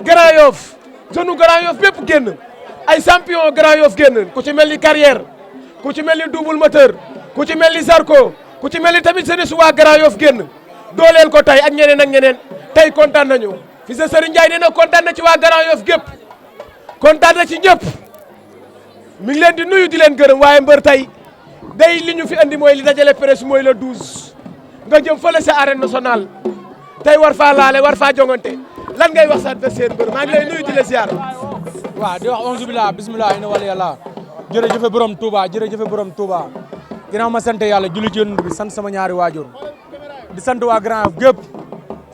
Grand Yoff jeune Grand Yoff bépp génn ay champion Grand Yoff génn ku ci mel ni carrière ku ci mel ni double moteur ku ci mel ni Zarco ku ci mel ni tamit jeunesse waa Grand Yoff génn dooleel ko tey ak ñeneen tey kontaan nañu fi sa Serigne Ndiaye nee na kontaan na ci waa Grand Yoff gépp kontaan na ci ñëpp mi ngi leen di nuyu di leen gërëm waaye mbër tey day li ñu fi andi mooy li dajale presse mooy le 12 nga jëm fële sa arène nationale tey war faa laale war faa jongante lan ngay wax sa adversaire mbër maa ngi lay nuyu di la ziar. waaw di wax onze billah bismillah ina wala yàlla jërëjëf borom Touba jërëjëf borom Touba ginnaaw ma sant yàlla julli ci yonent bi sant sama ñaari waajur di sant waa Grand Yoff gépp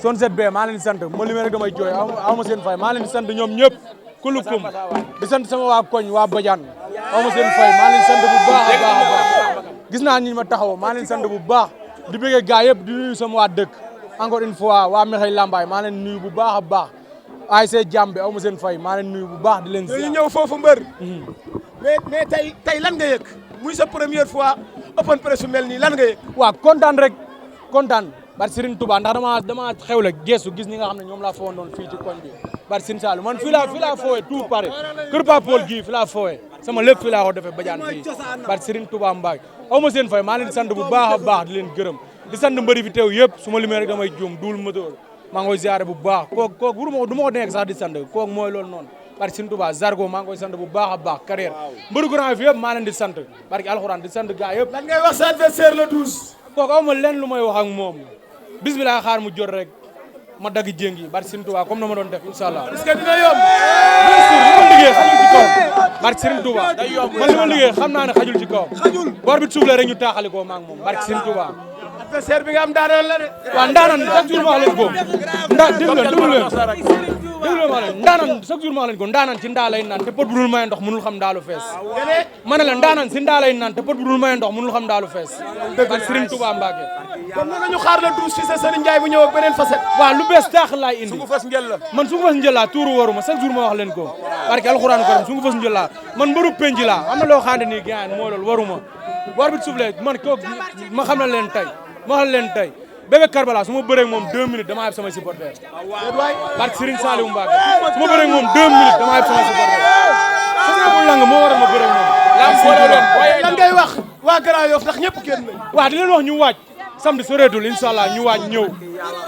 son set bee maa leen di sant ma limee rek damay jooy aw ma seen fay maa leen di sant ñoom ñëpp kulukum di sant sama waa koñ waa Badiane aw ma seen fay maa leen di sant bu baax a baax gis naa ñi ma taxaw maa leen di sant bu baax di bëggee gaa yëpp di nuyu sama waa dëkk encore une fois waa Mekhay Lambaye maa leen nuyu bu baax a baax ay see jàmm bi aw ma seen fay maa leen nuyu bu baax di leen ñu ñëw foofu mbër mais tey lan nga yëg muy sa première fois open press su mel nii lan nga yëg waaw kontaan rek kontaan bari Serigne Touba ndax dama xewle geesu gis ñi nga xam ne ñoom laa foo doon fii ci koñ bi bari Serigne Sall man fii laa foowee tout pare kër Pa Paul gii fii laa foowee sama lépp fii laa ko defee Badiane fii bari Serigne Touba Mbaye aw ma seen fay maa leen di sant bu baax a baax di leen gërëm di sant mbëri fi teew yëpp su ma limee rek damay juum duul moteur maa ngi koy ziare bu baax kooku du ma ko nekk sax di sant kooku mooy loolu noonu parce que Serigne Touba Zarco maa ngi koy sant bu baax a baax carrière mbëru Grand Yoff yëpp maa leen di sant parce que alxuraan di sant gars yëpp lan ngay wax sa adversaire le 12 kooku aw ma leen lu may wax ak moom bis bi laa xaar mu jot rek ma dagg jéngi barke Serigne Touba comme na ma doon def incha allah est-ce que dina yomb bien sûr li ma liggéey xajul ci kaw barke Serigne Touba man li ma liggéey xam naa ne xajul ci kaw bor bi suuf la rek ñu taaxali ko maa ngi moom barke Serigne Touba adversaire bi nga am daanaan la de waaw ndaanaan chaque jour ma wax leen ko déglu leen déglu ma leen ndaanaan chaque jour ma leen ko ndaanaan ci ndaa lay naan te pot bu dul maye ndox mënul xam ndaalu fees ma ne la ndaanaan si ndaa lay naan te pot bu dul maye ndox mënul xam ndaalu fees ak Serigne Touba Mbacke kon nañu xaar la douze ci sa Serigne Ndiaye bu ñëw ak beneen facette waaw lu bees taax laay indi sungu fas njël la man sungu fas njël laa tuuru waruma chaque jour ma wax leen ko barke alxuraan karim sungu fas njël laa man mbaru penc laa am na loo xam ne nii gars moo loolu waruma war bi suuf man ko ma xam na leen tey ma xam leen tey bébé Karbala su ma bëree ak moom 2 minutes damaa yeb sama supporter barke Serigne Saliou Mbacke su ma bëree ak moom 2 minutes damaa yeb sama supporter su ma lang moo waral ma bëree ak moom lan ngay wax waa Grand Yoff ndax ñëpp génn nañ waaw di leen wax ñu waaj samedi soreetul inshallah ñu waaj ñëw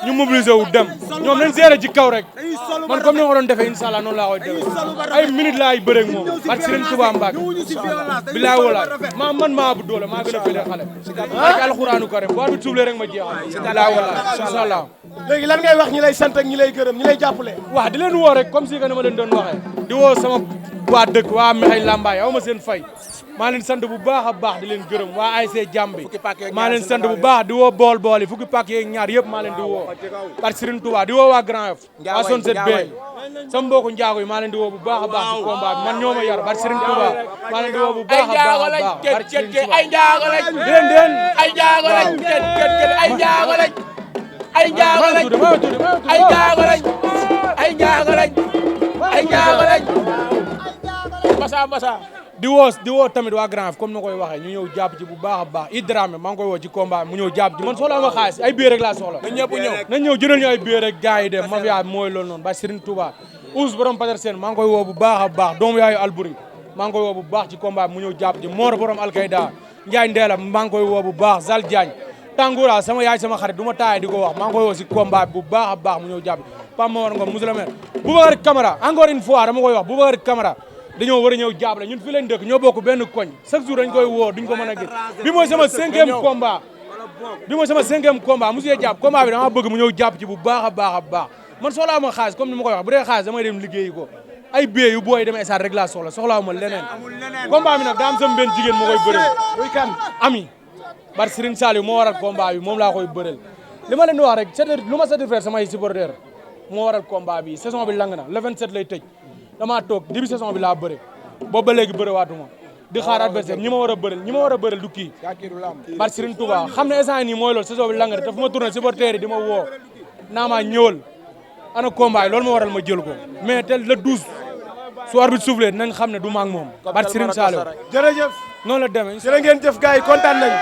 ñu mobiliser wu dem ñoom nañ gérer ci kaw rek man comme ni ma ko doon defee inshallah noonu laa koy defee ay minutes laay bëree ak moom barke Serigne Touba Mbacke bilaay walaay man maa bu doole maa gën a féetee xale barke alxuraanu karim boo bi suuflee rek ma jeexal bilaay walaay inshallah léegi lan ngay wax ñi lay sant ak ñi lay gërëm ñi lay jàppale waaw di leen woo rek comme si que ni ma leen doon waxee di woo sama waa dëkk waa Mexey Lambaay aw ma seen fay maa leen sant bu baax a baax di leen gërëm waa ASC Jambi maa leen sant bu baax di woo bool yi fukki pàkk yeeg ñaar yëpp maa leen di woo par Serigne Touba di woo waa Grand Yoff waa son set bee sama mbokku njaago yi maa leen di woo bu baax a baax ci combat bi man ñoo ma yar par Serigne Touba maa leen di woo bu baax a baax par Serigne Touba ay njaago lañ den ay njaago lañ ay njaago lañ ay njaago lañ ay njaago lañ ay njaago lañ ay njaago lañ basa di woo tamit waa Grand Yoff comme na koy waxee ñu ñëw jàpp ci bu baax a baax Idrame maa ngi koy woo ci combat mu ñëw jàpp ci man soxla ma xaalis ay biir rek laa soxla nañ ñëw jëral ñu ay biir rek gars yi dem mafia mooy loolu noonu ba Serigne Touba Ous borom Patersen maa ngi koy woo bu baax a baax doomu yaayu Albouri maa ngi koy woo bu baax ci combat mu ñëw jàpp ci Mor borom Alkayda Ndiaye Ndéla maa ngi koy woo bu baax Zal Diagne Tangoura sama yaay sama xarit du ma taay di ko wax maa ngi koy woo si combat bi bu baax a baax mu ñëw jàpp Pape Mawar Ngom monsieur le maire Boubacar Camara encore une fois dama koy wax Boubacar Camara dañoo war a ñëw jàppale ñun fi leen dëkk ñoo bokk benn koñ chaque jour dañ koy woo duñ ko mën a gis bi mooy sama 5e combat monsieur jàpp combat bi dama bëgg mu ñëw jàpp ci bu baax a baax a baax man soxlaa ma xaalis comme ni ma koy wax bu dee xaalis damay dem liggéeyi ko ay bee yu booy demee stade rek laa soxlaa ma leneen combat bi nag daa am sama benn jigéen moo koy bëreel muy kan ami bar Serigne Saliou moo waral combat bi moom laa koy bëreel li ma leen di wax rek lu ma satisfaire samay supporter moo waral combat bi saison bi lang na le 27 lay tëj damaa toog début saison bi laa bëre boobu ba léegi bëre waatuma di xaar adversaire ñi ma war a bëreel du kii par Serigne Touba xam ne instant nii mooy loolu saison bi lang na te fu ma tourné supporter yi di ma woo naa maa ñëwal ana combat yi loolu ma waral ma jël ko mais te le 12 su arbitre soufflé nañ xam ne du ma ak moom par Serigne Saliou jërëjëf noonu la demee jërë ngeen jëf gars yi kontaan nañ